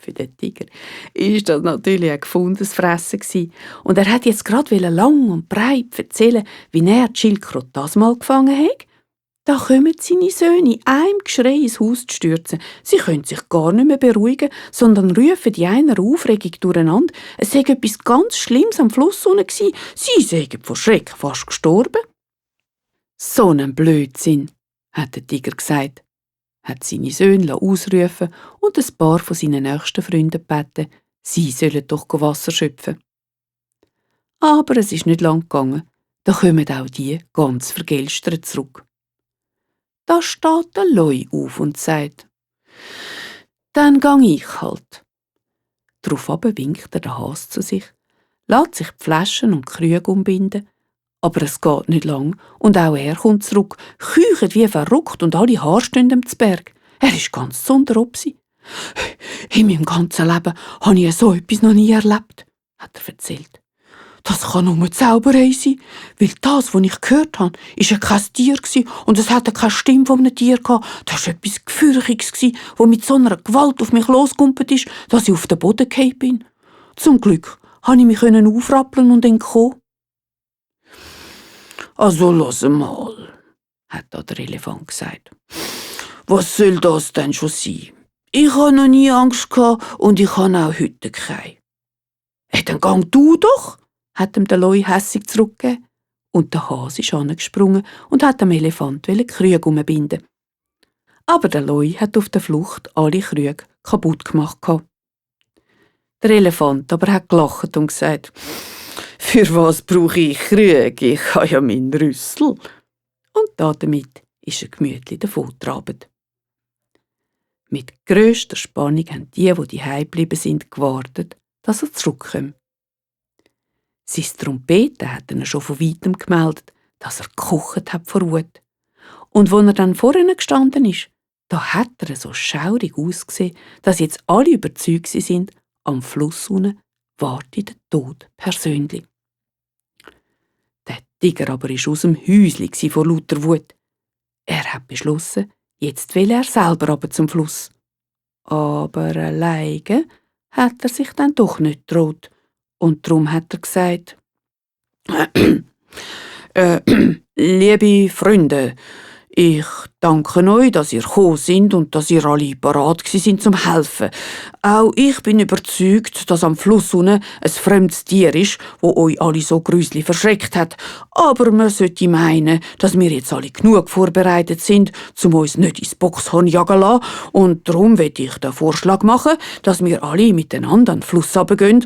Für den Tiger ist das natürlich ein gefundenes Fressen gewesen. Und er hat jetzt gerade lang und breit erzählen, wie er die Schildkröte das mal gefangen hat. Da kommen seine Söhne, einem Geschrei ins Haus zu stürzen. Sie können sich gar nicht mehr beruhigen, sondern rufen in einer Aufregung durcheinander, es sei etwas ganz Schlimmes am Fluss unten gewesen. Sie seien vor Schreck fast gestorben. «So ein Blödsinn», hat der Tiger gesagt, hat seine Söhne ausrufen und ein paar von seinen nächsten Freunden gebeten, sie sollen doch Wasser schöpfen. Aber es ist nicht lang gegangen, da kommen auch die ganz vergelstert zurück. Da steht der Loi auf und sagt, «Dann gang ich halt.» Daraufhin winkt der Hase zu sich, lässt sich die Flaschen und die Krüge umbinden, aber es geht nicht lang und auch er kommt zurück, keucht wie verrückt und alle Haare stehen ihm zu Berg. Er ist ganz zunder Opsi. «In meinem ganzen Leben habe ich so etwas noch nie erlebt», hat er erzählt. «Das kann nur Zauberei sein, weil das, was ich gehört habe, war ja kein Tier und es hatte keine Stimme von einem Tier gehabt. Das war etwas Gefürchtiges, das mit so einer Gewalt auf mich losgekumpelt ist, dass ich auf den Boden gefallen bin. Zum Glück konnte ich mich aufrappeln und entkommen.» «Also, lass mal», hat da der Elefant gesagt. «Was soll das denn schon sein? Ich habe noch nie Angst gehabt und ich habe auch heute keine.» «Dann gang du doch», hat ihm der Loi hässig zurückgegeben. Und der Hase ist angesprungen und hat dem Elefant die Krüge umbinden. Aber der Loi hat auf der Flucht alle Krüge kaputt gemacht. Der Elefant aber hat gelacht und gesagt, «Für was brauche ich Krüge? Ich habe ja meinen Rüssel.» Und damit ist er gemütlich davongetrabt. Mit grösster Spannung haben die geblieben sind, gewartet, dass er zurückkommt. Sein Trompeten hat er schon von weitem gemeldet, dass er gekocht hat vor Wut. Und als er dann vor ihnen gestanden ist, da hat er so schaurig ausgesehen, dass jetzt alle überzeugt sind, am Fluss unten wartet der Tod persönlich. Der Tiger aber war aus dem Häuschen vor lauter Wut. Er hat beschlossen, jetzt will er selber runter zum Fluss. Aber alleine hat er sich dann doch nicht getraut. Und darum hat er gesagt, «Liebe Freunde, ich danke euch, dass ihr gekommen sind und dass ihr alle parat sind zum Helfen. Auch ich bin überzeugt, dass am Fluss unten ein fremdes Tier ist, wo euch alle so gruselig verschreckt hat. Aber man sollte meinen, dass wir jetzt alle genug vorbereitet sind, um uns nicht ins Boxhorn jagen zu lassen. Und darum will ich den Vorschlag machen, dass wir alle miteinander an den Fluss runtergehen